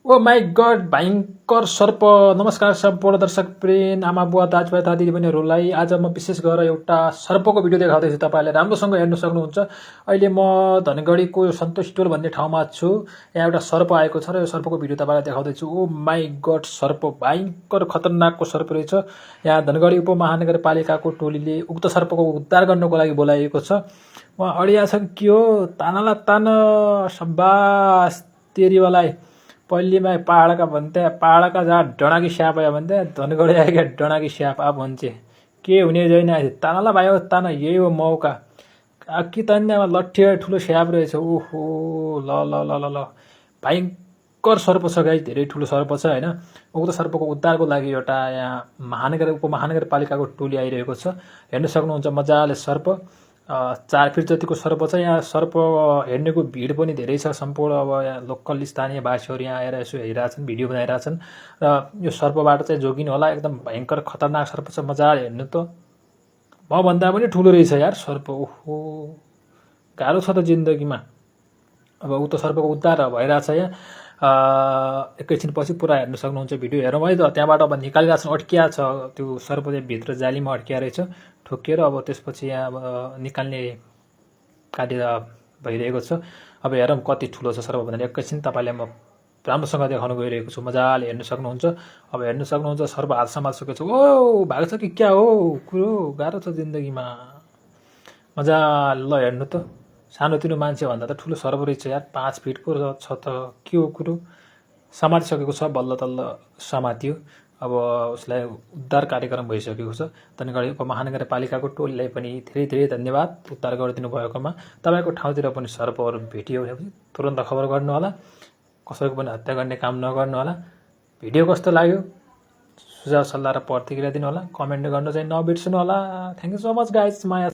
Oh my God भयङ्कर सर्प। नमस्कार सम्पूर्ण दर्शक प्रेम आमा बुवा दाजुभाइ तथा दिदीबहिनीहरूलाई। आज म विशेष गरेर एउटा सर्पको भिडियो देखाउँदैछु। तपाईँहरूले राम्रोसँग हेर्न सक्नुहुन्छ। अहिले म धनगढीको सन्तोष टोल भन्ने ठाउँमा छु। यहाँ एउटा सर्प आएको छ र यो सर्पको भिडियो तपाईँलाई देखाउँदैछु। ओ माई गड सर्प भयङ्कर खतरनाकको सर्प रहेछ। यहाँ धनगढी उपमहानगरपालिकाको टोलीले उक्त सर्पको उद्धार गर्नको लागि बोलाइएको छ। उहाँ अडिया छन् के हो तानाला तान सब्बास तेरीवालाई पल्लीमा पहाडका भन्थे पहाडका जहाँ डणाकी स्याप आयो भन्थे धनगढी आएका डणाकी स्याप आ भन्छे के हुने छैन। तानाला भाइ तान यही हो मौका। कि तन्यमा लट्ठी ठुलो स्याप रहेछ। ओहो ल ल ल ल ल भयङ्कर सर्प छ गाई, धेरै ठुलो सर्प छ होइन। उक्त सर्पको उद्धारको लागि एउटा यहाँ उपमहानगरपालिकाको टोली आइरहेको छ। हेर्न सक्नुहुन्छ मजाले सर्प 4 फिट जतिको सर्प छ। यहाँ सर्प हेर्नेको भिड पनि धेरै छ। सम्पूर्ण अब यहाँ लोकल स्थानीय वासीहरू यहाँ आएर यसो हेरिरहेछन्, भिडियो बनाइरहेछन् र यो सर्पबाट चाहिँ जोगिनु होला। एकदम भयङ्कर खतरनाक सर्प छ। मजाले हेर्नु त मभन्दा पनि ठुलो रहेछ यार सर्प। ओहो गाह्रो छ त जिन्दगीमा। अब उक्त सर्पको उद्धार भइरहेछ यहाँ। एकैछिनपछि पुरा हेर्न सक्नुहुन्छ भिडियो हेरौँ है त। त्यहाँबाट अब निकालिरहेको छ, अड्किया छ त्यो सर्प चाहिँ भित्र जालीमा अड्किया रहेछ ठोकिएर। अब त्यसपछि यहाँ अब निकाल्ने कार्य भइरहेको छ। अब हेरौँ कति ठुलो छ सर्प भनेर एकैछिन तपाईँलाई म राम्रोसँग देखाउन गइरहेको छु। मजाले हेर्न सक्नुहुन्छ। अब हेर्न सक्नुहुन्छ सर्प हात समातिसकेको छ। ओ भाग्छ कि क्या हो कुरो, गाह्रो छ जिन्दगीमा। मजाले ल हेर्नु त सानोतिनो मान्छे भन्दा त ठुलो सर्प रहेछ यार। 5 फिटको छ त के हो कुरो। समातिसकेको छ, बल्ल तल्ल समातियो। अब उसलाई उद्धार कार्यक्रम भइसकेको छ। धनगढी उपमहानगरपालिकाको टोलीलाई पनि धेरै धेरै धन्यवाद उद्धार गरिदिनु भएकोमा। तपाईँको ठाउँतिर पनि सर्पहरू भेटियो भने तुरन्त खबर गर्नु होला। कसैको पनि हत्या गर्ने काम नगर्नु होला। भिडियो कस्तो लाग्यो सुझाव सल्लाह र प्रतिक्रिया दिनु होला। कमेन्ट गर्न चाहिँ नबिर्सनु होला। Thank you so much guys. Maya